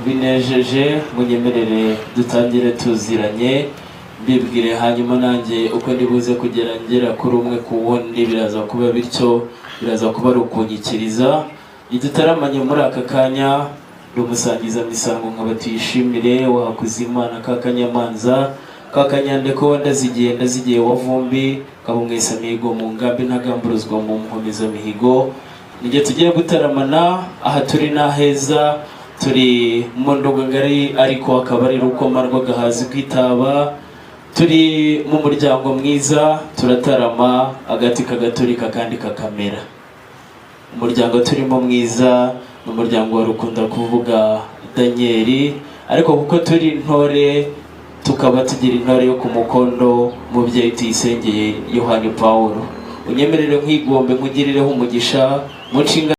Binejeje, munyemerere dutangire tuziranye, mbibwire, hanyuma nanjye uko ndibuze kugera ngera kuri umwe ku wundi biraza kuba bityo, biraza kuba ari ukunyikiriza. Ntidutaramanye muri aka kanya, ndi umusangiza misango nkaba Tuyishimire Wahakuzimana Kakanyamanza Kakanyandeko, ndazigiye ndazigiye wa Vumbi, kabumwesa mihigo mu ngambi, ntagamburuzwa mu nkomezamihigo. Nijye tugiye gutaramana. Aha turi n'aheza, turi mu Nduga ngari, ariko akaba ari Rukoma rw'Agahazi rw'Itaba. Turi mu muryango mwiza, turatarama agati kagaturika kandi kakamera. Umuryango turimo mwiza ni umuryango wa Rukunda kuvuga Daniel, ariko kuko turi intore, tukaba tugira intore yo ku mukondo, mubyeyi Tuyisengeye Yohani Paul, unyemerere nkwigombe nkugirireho umugisha mu nshinga.